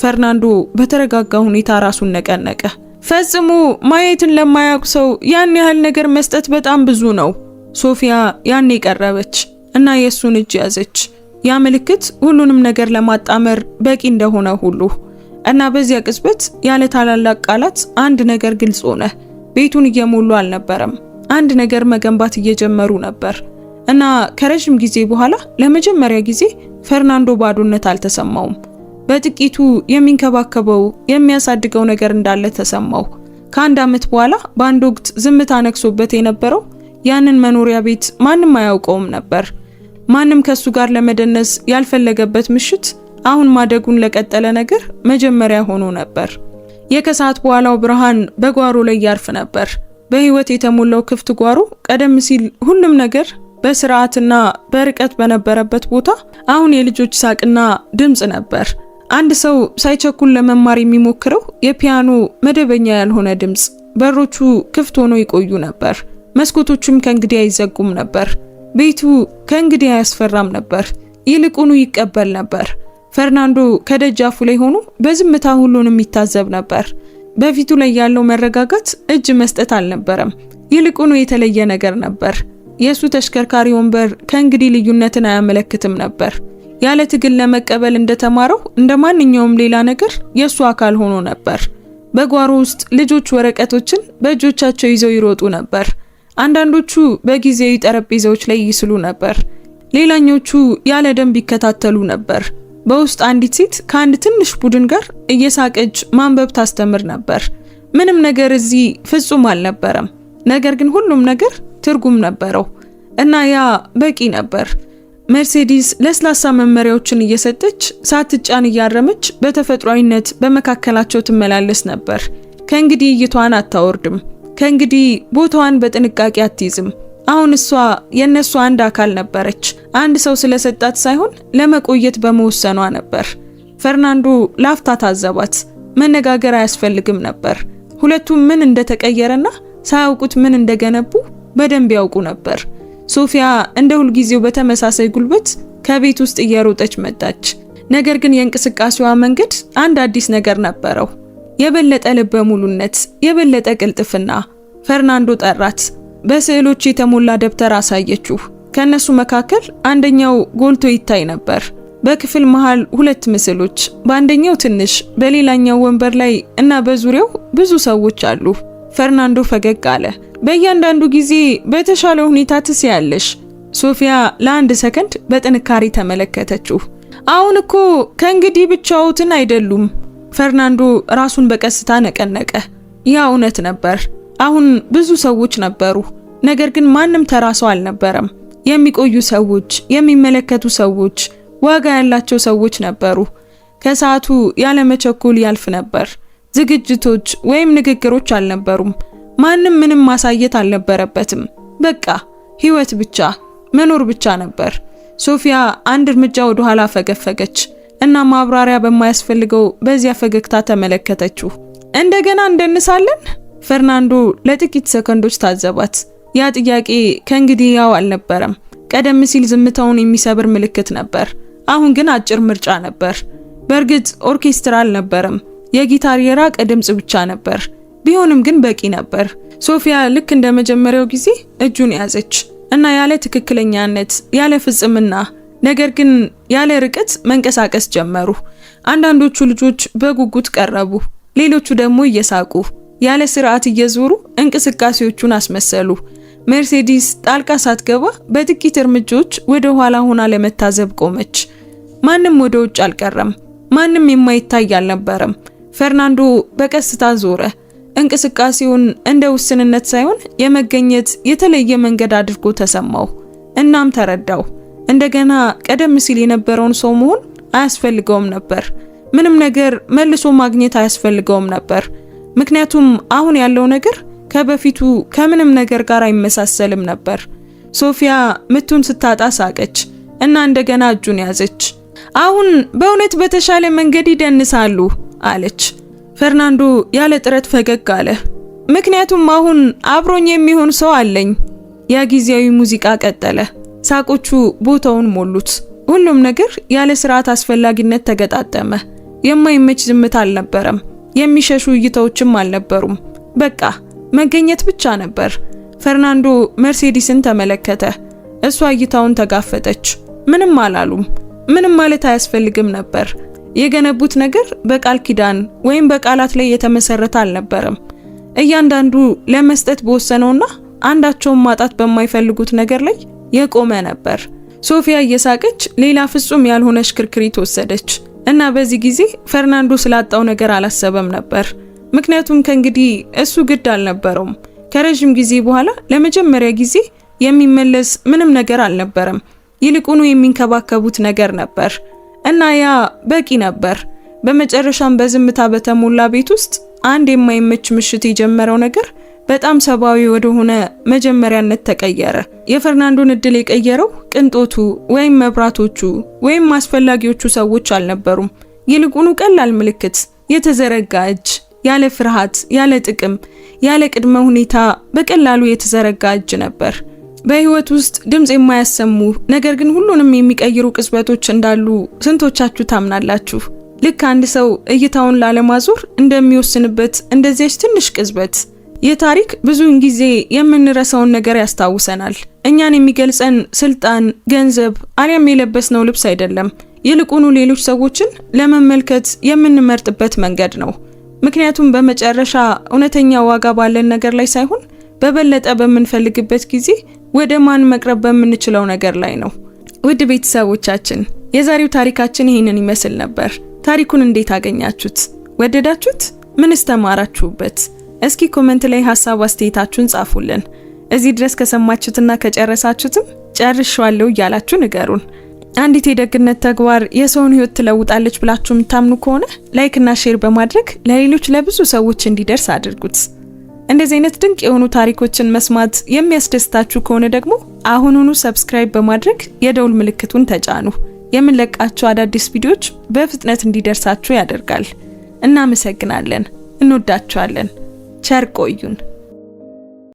ፈርናንዶ በተረጋጋ ሁኔታ ራሱን ነቀነቀ። "ፈጽሞ ማየትን ለማያውቅ ሰው ያን ያህል ነገር መስጠት በጣም ብዙ ነው።" ሶፊያ ያኔ ቀረበች እና የእሱን እጅ ያዘች። ያ ምልክት ሁሉንም ነገር ለማጣመር በቂ እንደሆነ ሁሉ። እና በዚያ ቅጽበት ያለ ታላላቅ ቃላት አንድ ነገር ግልጽ ሆነ። ቤቱን እየሞሉ አልነበረም። አንድ ነገር መገንባት እየጀመሩ ነበር። እና ከረጅም ጊዜ በኋላ ለመጀመሪያ ጊዜ ፈርናንዶ ባዶነት አልተሰማውም። በጥቂቱ የሚንከባከበው፣ የሚያሳድገው ነገር እንዳለ ተሰማው። ከአንድ ዓመት በኋላ በአንድ ወቅት ዝምታ ነግሶበት የነበረው ያንን መኖሪያ ቤት ማንም አያውቀውም ነበር። ማንም ከሱ ጋር ለመደነስ ያልፈለገበት ምሽት አሁን ማደጉን ለቀጠለ ነገር መጀመሪያ ሆኖ ነበር። የከሰዓት በኋላው ብርሃን በጓሮ ላይ ያርፍ ነበር። በህይወት የተሞላው ክፍት ጓሮ፣ ቀደም ሲል ሁሉም ነገር በስርዓትና በርቀት በነበረበት ቦታ፣ አሁን የልጆች ሳቅና ድምፅ ነበር። አንድ ሰው ሳይቸኩል ለመማር የሚሞክረው የፒያኖ መደበኛ ያልሆነ ድምፅ። በሮቹ ክፍት ሆነው ይቆዩ ነበር። መስኮቶቹም ከእንግዲህ አይዘጉም ነበር። ቤቱ ከእንግዲህ አያስፈራም ነበር፣ ይልቁኑ ይቀበል ነበር። ፈርናንዶ ከደጃፉ ላይ ሆኖ በዝምታ ሁሉንም ይታዘብ ነበር። በፊቱ ላይ ያለው መረጋጋት እጅ መስጠት አልነበረም፣ ይልቁኑ የተለየ ነገር ነበር። የእሱ ተሽከርካሪ ወንበር ከእንግዲህ ልዩነትን አያመለክትም ነበር። ያለ ትግል ለመቀበል እንደተማረው እንደ ማንኛውም ሌላ ነገር የእሱ አካል ሆኖ ነበር። በጓሮ ውስጥ ልጆች ወረቀቶችን በእጆቻቸው ይዘው ይሮጡ ነበር። አንዳንዶቹ በጊዜያዊ ጠረጴዛዎች ላይ ይስሉ ነበር። ሌላኞቹ ያለ ደንብ ይከታተሉ ነበር። በውስጥ አንዲት ሴት ከአንድ ትንሽ ቡድን ጋር እየሳቀች ማንበብ ታስተምር ነበር። ምንም ነገር እዚህ ፍጹም አልነበረም። ነገር ግን ሁሉም ነገር ትርጉም ነበረው እና ያ በቂ ነበር። መርሴዲስ ለስላሳ መመሪያዎችን እየሰጠች፣ ሳትጫን እያረመች፣ በተፈጥሯዊነት በመካከላቸው ትመላለስ ነበር። ከእንግዲህ እይቷን አታወርድም። ከእንግዲህ ቦታዋን በጥንቃቄ አትይዝም። አሁን እሷ የእነሱ አንድ አካል ነበረች። አንድ ሰው ስለሰጣት ሳይሆን ለመቆየት በመወሰኗ ነበር። ፈርናንዶ ላፍታ ታዘባት። መነጋገር አያስፈልግም ነበር። ሁለቱም ምን እንደተቀየረና ሳያውቁት ምን እንደገነቡ በደንብ ያውቁ ነበር። ሶፊያ እንደ ሁልጊዜው በተመሳሳይ ጉልበት ከቤት ውስጥ እየሮጠች መጣች። ነገር ግን የእንቅስቃሴዋ መንገድ አንድ አዲስ ነገር ነበረው። የበለጠ ልበ ሙሉነት፣ የበለጠ ቅልጥፍና። ፈርናንዶ ጠራት። በስዕሎች የተሞላ ደብተር አሳየችው። ከእነሱ መካከል አንደኛው ጎልቶ ይታይ ነበር። በክፍል መሃል ሁለት ምስሎች፣ በአንደኛው ትንሽ፣ በሌላኛው ወንበር ላይ እና በዙሪያው ብዙ ሰዎች አሉ። ፈርናንዶ ፈገግ አለ። በእያንዳንዱ ጊዜ በተሻለ ሁኔታ ትስያለሽ። ሶፊያ ለአንድ ሰከንድ በጥንካሬ ተመለከተችው። አሁን እኮ ከእንግዲህ ብቻዎትን አይደሉም። ፈርናንዶ ራሱን በቀስታ ነቀነቀ። ያ እውነት ነበር። አሁን ብዙ ሰዎች ነበሩ፣ ነገር ግን ማንም ተራ ሰው አልነበረም። የሚቆዩ ሰዎች፣ የሚመለከቱ ሰዎች፣ ዋጋ ያላቸው ሰዎች ነበሩ። ከሰዓቱ ያለ መቸኮል ያልፍ ነበር። ዝግጅቶች ወይም ንግግሮች አልነበሩም። ማንም ምንም ማሳየት አልነበረበትም። በቃ ህይወት ብቻ መኖር ብቻ ነበር። ሶፊያ አንድ እርምጃ ወደ ኋላ ፈገፈገች እና ማብራሪያ በማያስፈልገው በዚያ ፈገግታ ተመለከተችው። እንደገና እንደንሳለን? ፈርናንዶ ለጥቂት ሰከንዶች ታዘባት። ያ ጥያቄ ከእንግዲህ ያው አልነበረም። ቀደም ሲል ዝምታውን የሚሰብር ምልክት ነበር። አሁን ግን አጭር ምርጫ ነበር። በእርግጥ ኦርኬስትራ አልነበረም። የጊታር የራቀ ድምጽ ብቻ ነበር። ቢሆንም ግን በቂ ነበር። ሶፊያ ልክ እንደ መጀመሪያው ጊዜ እጁን ያዘች እና ያለ ትክክለኛነት፣ ያለ ፍጽምና፣ ነገር ግን ያለ ርቀት መንቀሳቀስ ጀመሩ። አንዳንዶቹ ልጆች በጉጉት ቀረቡ፣ ሌሎቹ ደግሞ እየሳቁ ያለ ስርዓት እየዞሩ እንቅስቃሴዎቹን አስመሰሉ። ሜርሴዲስ ጣልቃ ሳትገባ በጥቂት እርምጃዎች ወደ ኋላ ሆና ለመታዘብ ቆመች። ማንም ወደ ውጭ አልቀረም። ማንም የማይታይ አልነበረም። ፈርናንዶ በቀስታ ዞረ። እንቅስቃሴውን እንደ ውስንነት ሳይሆን የመገኘት የተለየ መንገድ አድርጎ ተሰማው። እናም ተረዳው። እንደገና ቀደም ሲል የነበረውን ሰው መሆን አያስፈልገውም ነበር። ምንም ነገር መልሶ ማግኘት አያስፈልገውም ነበር። ምክንያቱም አሁን ያለው ነገር ከበፊቱ ከምንም ነገር ጋር አይመሳሰልም ነበር። ሶፊያ ምቱን ስታጣ ሳቀች እና እንደገና እጁን ያዘች። አሁን በእውነት በተሻለ መንገድ ይደንሳሉ አለች። ፈርናንዶ ያለ ጥረት ፈገግ አለ። ምክንያቱም አሁን አብሮኝ የሚሆን ሰው አለኝ። ያ ጊዜያዊ ሙዚቃ ቀጠለ። ሳቆቹ ቦታውን ሞሉት። ሁሉም ነገር ያለ ስርዓት አስፈላጊነት ተገጣጠመ። የማይመች ዝምታ አልነበረም። የሚሸሹ እይታዎችም አልነበሩም። በቃ መገኘት ብቻ ነበር። ፈርናንዶ መርሴዲስን ተመለከተ። እሷ እይታውን ተጋፈጠች። ምንም አላሉም። ምንም ማለት አያስፈልግም ነበር። የገነቡት ነገር በቃል ኪዳን ወይም በቃላት ላይ የተመሰረተ አልነበረም። እያንዳንዱ ለመስጠት በወሰነውና አንዳቸውን ማጣት በማይፈልጉት ነገር ላይ የቆመ ነበር። ሶፊያ እየሳቀች ሌላ ፍጹም ያልሆነ ሽክርክሪት ወሰደች እና በዚህ ጊዜ ፈርናንዶ ስላጣው ነገር አላሰበም ነበር። ምክንያቱም ከእንግዲህ እሱ ግድ አልነበረውም። ከረዥም ጊዜ በኋላ ለመጀመሪያ ጊዜ የሚመለስ ምንም ነገር አልነበረም። ይልቁኑ የሚንከባከቡት ነገር ነበር እና ያ በቂ ነበር። በመጨረሻም በዝምታ በተሞላ ቤት ውስጥ አንድ የማይመች ምሽት የጀመረው ነገር በጣም ሰብአዊ ወደሆነ መጀመሪያነት ተቀየረ። የፈርናንዶን እድል የቀየረው ቅንጦቱ ወይም መብራቶቹ ወይም አስፈላጊዎቹ ሰዎች አልነበሩም። ይልቁኑ ቀላል ምልክት፣ የተዘረጋ እጅ፣ ያለ ፍርሃት፣ ያለ ጥቅም፣ ያለ ቅድመ ሁኔታ በቀላሉ የተዘረጋ እጅ ነበር። በህይወት ውስጥ ድምጽ የማያሰሙ ነገር ግን ሁሉንም የሚቀይሩ ቅጽበቶች እንዳሉ ስንቶቻችሁ ታምናላችሁ? ልክ አንድ ሰው እይታውን ላለማዞር እንደሚወስንበት እንደዚያች ትንሽ ቅጽበት። ይህ ታሪክ ብዙውን ጊዜ የምንረሳውን ነገር ያስታውሰናል። እኛን የሚገልጸን ስልጣን፣ ገንዘብ አሊያም የለበስነው ልብስ አይደለም። ይልቁኑ ሌሎች ሰዎችን ለመመልከት የምንመርጥበት መንገድ ነው። ምክንያቱም በመጨረሻ እውነተኛ ዋጋ ባለን ነገር ላይ ሳይሆን በበለጠ በምንፈልግበት ጊዜ ወደ ማን መቅረብ በምንችለው ነገር ላይ ነው። ውድ ቤተሰቦቻችን፣ የዛሬው ታሪካችን ይህንን ይመስል ነበር። ታሪኩን እንዴት አገኛችሁት? ወደዳችሁት? ምንስ ተማራችሁበት? እስኪ comment ላይ ሀሳብ አስተያየታችሁን ጻፉልን። እዚህ ድረስ ከሰማችሁትና ከጨረሳችሁትም ጨርሻለሁ እያላችሁ ንገሩን። አንዲት የደግነት ተግባር የሰውን ሕይወት ትለውጣለች ብላችሁ የምታምኑ ከሆነ like እና share በማድረግ ለሌሎች ለብዙ ሰዎች እንዲደርስ አድርጉት። እንደዚህ አይነት ድንቅ የሆኑ ታሪኮችን መስማት የሚያስደስታችሁ ከሆነ ደግሞ አሁኑኑ subscribe በማድረግ የደውል ምልክቱን ተጫኑ። የምንለቃቸው አዳዲስ ቪዲዮዎች በፍጥነት እንዲደርሳችሁ ያደርጋል። እናመሰግናለን። እንወዳችኋለን። ቸር ቆዩን።